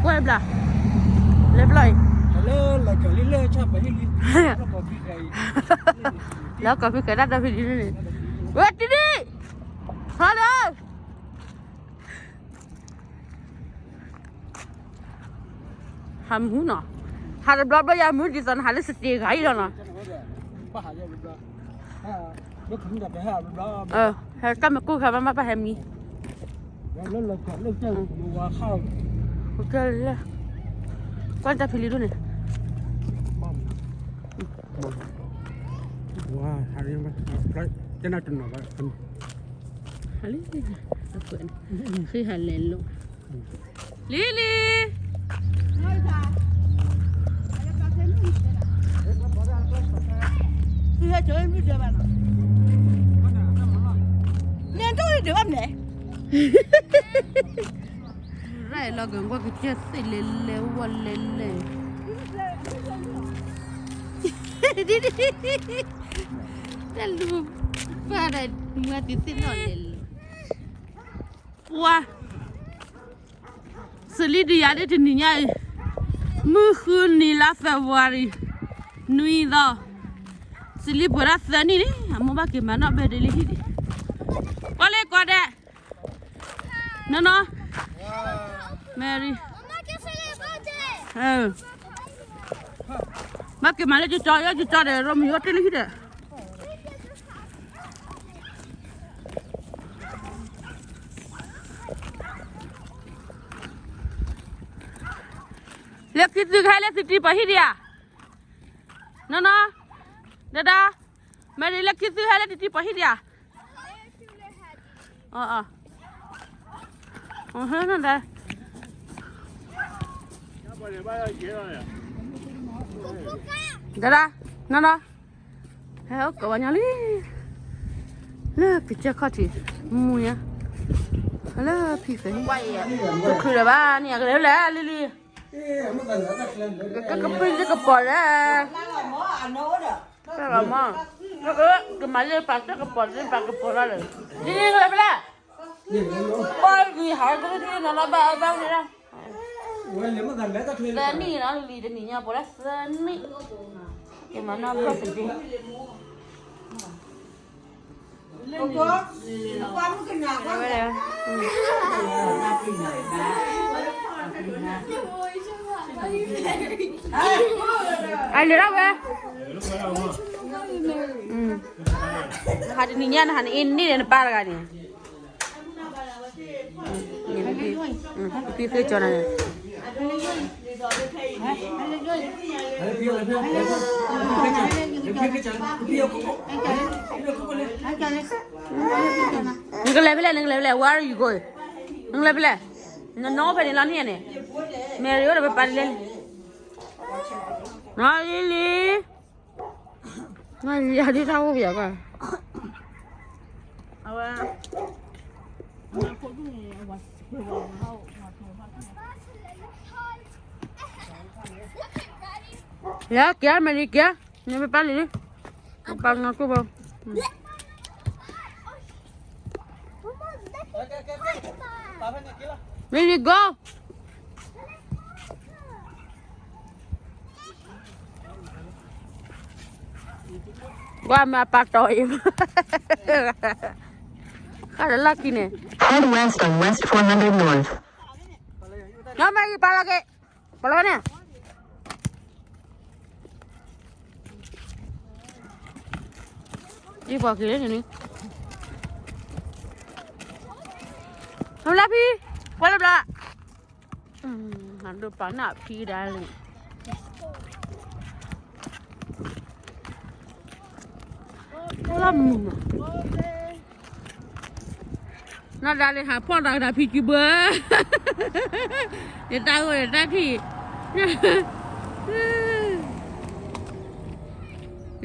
ကွၢ်ဘျါ, လဲၤဘျီအံၤ, လၢကီၢ်ဖံးဃဲးတၢ်တီဖံးဒံးန့ၣ်, ဝဲတဒံး, ဟါလၢ ဟးမုာ်နီၤ, ဟးတဘျီဘျီယၤမုာ်ဒ်သိးနဟးလၢ stage ဂၤအံၤလီၤနီၤ, ဟဲတၢ်မ့ၢ်ကိၢ်ခါမးမးပၢ်ဟဲမံ, ကွၢ်တၢ်ဖံးလံဒိၣ်န့ၣ်, ဃ့ဟးလဲၤလိာ်, လံလံ, သုဟဲကၠီမုၢ်ဒဲးဘၣ်နီၤ, နဲဒိၣ်ဒံးဒံးဘၣ်မလဲၣ်, ရၢၢ်လီၤကဂီၢ်ကစၢၢ်သ့ၣ်လဲၤလဲၤဝဲလဲၤလဲၤ, ဒ်ဒ်, တၢ်လူၤဖးဒၣ်မုၢ်တသ့ၣ်နီၣ်လဲၤလဲၤ, ဝါ စလံဒုးယၤဒ်တနံၤညါအံၤ, မုၢ်ဃုနံၤလါ February နွံသီ, စလံပှဲၤဒၣ်သၢနံၣ်န့ၣ် အမိၢ်ဘၣ်က့ၤမၤနီၣ် birthday လံဟံၣ်ဒံး, ကွၢ်လၢကွၢ်ဒဲး, နီၢ်နီၢ်, Mary, ဘၣ်က့ၤမၤလၢကၠီကၠီ, ယကၠီဒီး ရိမံၤအိၣ်တ့ၢ်လၢဟံၣ်ဒီး လၢခံသုကဟဲလၢသုတံၤပှၤဟံၣ်ဒံးဧါ, နီၢ်နီၢ်, ဒဒါ, Mary လၢခံသုဟဲလၢသုတံၤပှၤဟံၣ်ဒံးဧါ, အၢ, ဒဒါ, နီၢ်နီၢ်, ဟဲအိၣ်ကဝီၤညီလံ, လၢကစၢၢ်ခီၣ်ထံး, မူညါ, လၢဖံဖဲ, တချုးလၢၤဘၣ်န့ၣ် ကလဲၤလဲၣ်လံလံ, ကကပ့ၢ်ကပီၤလဲၣ်, တၢ်လီၤမး, ကမၤလၢပာ်တၢ်ကပီၤလၢပာ်ကပီၤလီၤလၢ, ဒ်န့ၣ်ကလဲၤဖဲလဲၣ်, ပီၢ်ဂံၢ်ဟးကဒုနီၤလီၤဘၣ်အဘၣ်န့ၣ်လီၤ, သၢနံၣ်နီၤလံတနံၤညါပှၤလၢသၢနံၣ်, ကမၤနီၣ် birthday အလဲၤဒၣ်ဝဲ, နဟးတနံၤညါနဟးနအ့န့ၢ်ဒီးနပၢ်တဂၤန့ၣ်, နဖံဃ့ကၠီနၤန့ၣ်, နကလဲၤဖဲလဲၣ် နကလဲၤဖဲလဲၣ် where are you going, နကလဲၤဖဲလဲၣ်, နနီၢ်ဖဲန့ၣ်လီၤန့ၣ်န့ၣ်, Mary အိၣ်ဒီးပပၢ်လဲၣ်, နီၢ်လံလံ, နီၢ်လံလံ အဒုးတၢ်အိၣ်ပယီၤကီၢ်, အဝဲ ယကဲ Mary ကဲ, နပပၢ်လံ, ပပၢ်ငါကိၢ်ဘၣ်, Mary go. ကွၢ်မ့ၢ်အပၢ်တီအံၤ, ဃၣ်လၢလီၢ်ခံန့ၣ်, Head west on West four hundred North. နီၢ်မ့ၢ်ယပာ်လီၤက့ၤ, ပာ်လီၤန့ၣ်, ယပှၤက့ၤလၢန့ၣ်, လၢဖံ, ပှၤလၢဘျီ ဟးဒိးပာ်နၢ်ဖံဒၣ်လံ, လၢမုာ်, နီၢ်ဒၣ်လံဟးဖီၣ်တၢ်ကတၢၢ်ဖံကံဘၢ, ယတၢ်ဂိၢ်ယတၢ်ခံ,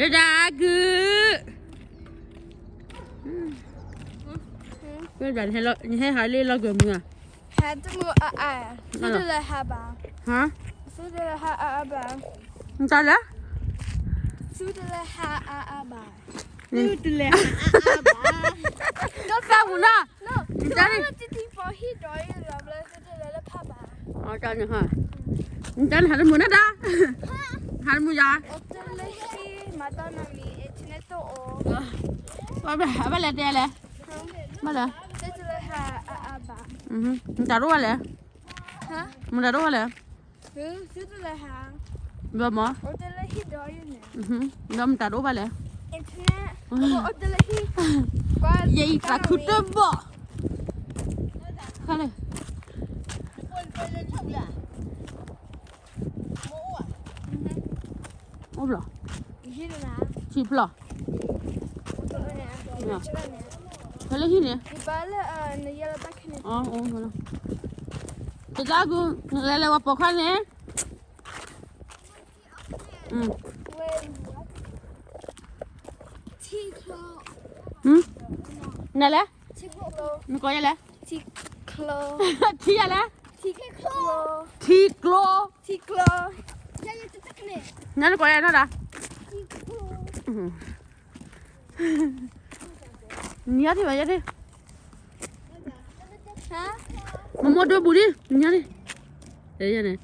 ယတၢ်အါကု, ယဟဲဟးလၢလီၢ်ကမုာ်ဧါ, ဟဲတမုာ်အါအါ, သုတလဲၤဟးဘၣ်, ဟါ, သုတလဲၤဟးအါအါဘၣ်, နတလဲၤ, သုတလဲၤဟးအါအါဘၣ်, သုတလဲၤဟးအါအါဘၣ်, ဒီးသးမုာ်နီၤ, နတလဲၤ, တံၤပှၤဟံၣ်ဒီးအံၤလီၤဘျီ သုတလဲၤလၢဖးဘၣ်, နတၢ်န့ၣ်ဟးတမုာ်နတၢ်, ဟးတမုာ်ယၤ, အဘၣ်လဲၣ်တဲလဲၣ်, ဘၣ်လဲၣ်, မတၤတအိၣ်ဘၣ်လဲၣ်, မတၤတအိၣ်ဘၣ်လဲၣ်, ဘၣ်မး, ဒီးမတၤတအိၣ်ဘၣ်လဲၣ်, ယအံၤသးခုတဘီၣ်, ခါလဲၣ်, အိၣ်ဘျီ, ဆံဖျီၣ်, ဖဲလၢဟံၣ်န့ၣ်, တၢ်ကူ, လဲၤလဲၤဝဲပိာ်ခွါန့ၣ်, နလဲၣ်, နကိးယၤလဲၣ်, ထံယၤလဲၣ်, ထံကျိ, နကိးယၤနီၢ်ဒၣ်, နံၤအီထံဘၣ်ယဲဒၣ်, မမိၢ်ဒိဘူးဒံး, နံၤအီထံ, န့ၣ်,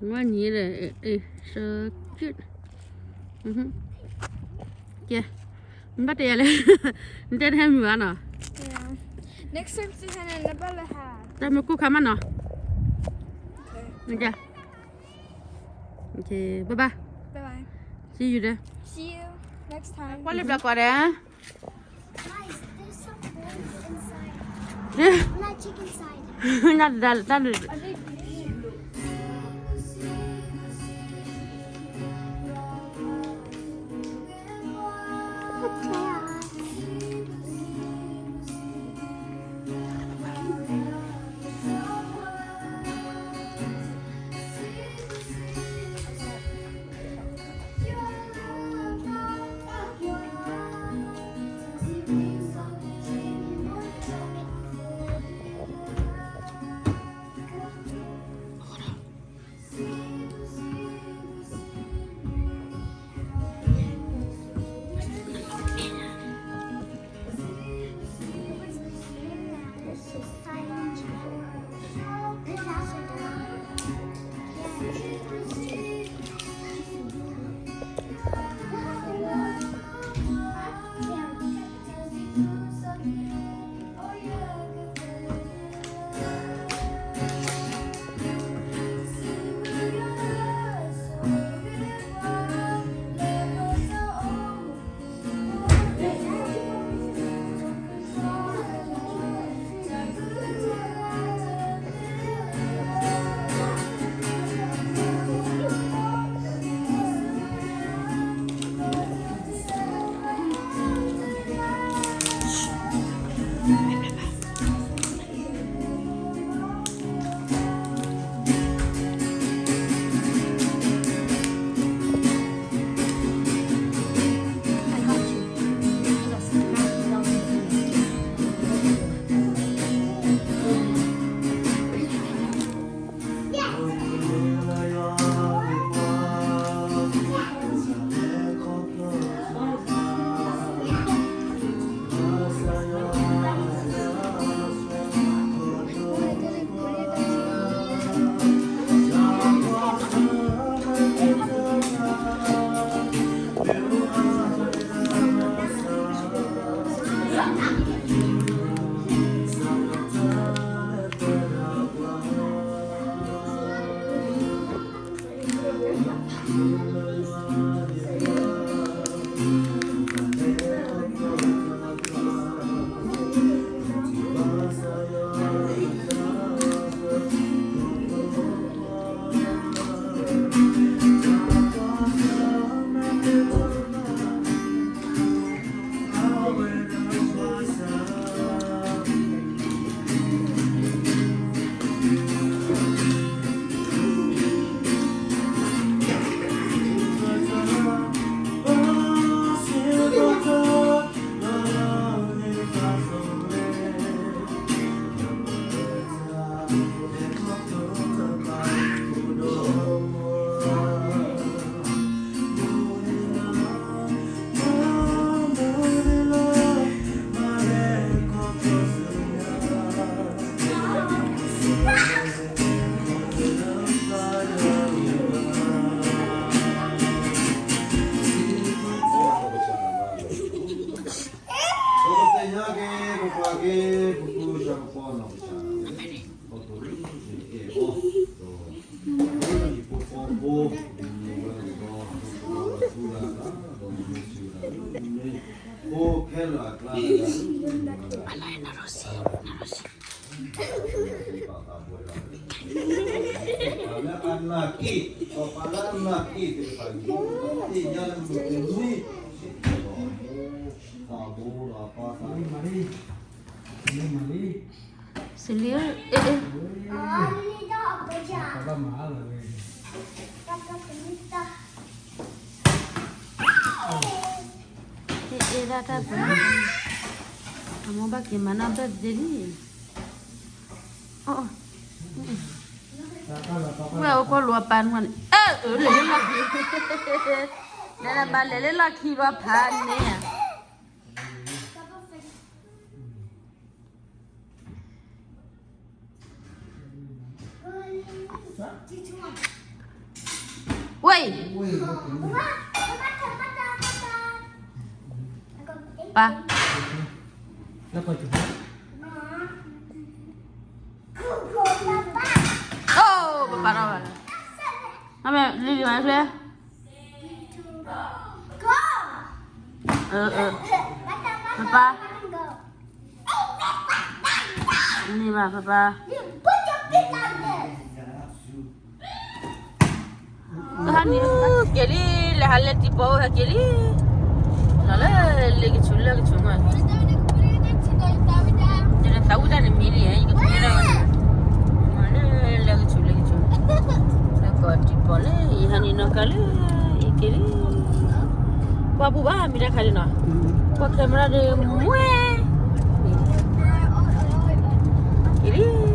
မ့ၢ်နံၤဒီး, ဆၢက့, ကဲ, နဘၣ်တဲယၤလဲၣ်, နတဲတဟဲမုာ်ဘၣ်နီၤ, တၢ်မ့ၢ်ကိၢ်ခါမးနီၤ, နကဲ, bye bye, see you there, ကွၢ်လၢဘျီကွၢ်ဒီး အလၢနရစီ နရစီ လၢအနာ်က့ ပပၢ်လၢအနာ်က့ သ့ၣ်ညါလၢမုၢ်တနွံ သးဘိဒီးပၢ်သးဘိ စလံ အဲ အဲ အဲ ဒၣ်တၢ်ပှၤ အမိၢ်ဘၣ်က့ၤမၤနၢ် birthday လံ ဝဲအိၣ်ကွၢ်လိာ်အပၢ်န့ၣ် အၢ အၢ လဲၤလၢလီၢ်ခံ နမၤလဲၤလၢလီၢ်ခံလီၤဖးန့ၣ်ဧါ ဝ့ၢ် ပၢ် အိၣ် ပပၢ်ထီၣ်ဘၣ်လၢ မ့ၢ်လံလံမၤဖျဲ အၢ အၢ ပပၢ် န့ၣ်ဘၣ် ပပၢ် ကဟဲန့ၣ် က့ၤလံ လဲၤဟးလဲၤတံၤပီၤအိၣ်ဟဲက့ၤလံ လီၤလၢလ့ကဆူးလၢကဆူးမး ယနသးဝံၣ်တၢ်န့ၣ်မံလံ ယကဖဲဒၣ်ဝဲန့ၣ် မၤလၢလၢကဆူးလၢကဆူး လၢကီးတံၤပီၤလၢ ယဟဲန့ၣ်နီၢ်ကါလၢ ယက့ၤလံ ကွၢ်ပူၤဘၣ်မံတၢ်ခါဒ်နီၤ ကွၢ် camera ဒီးမွဲ က့ၤလံ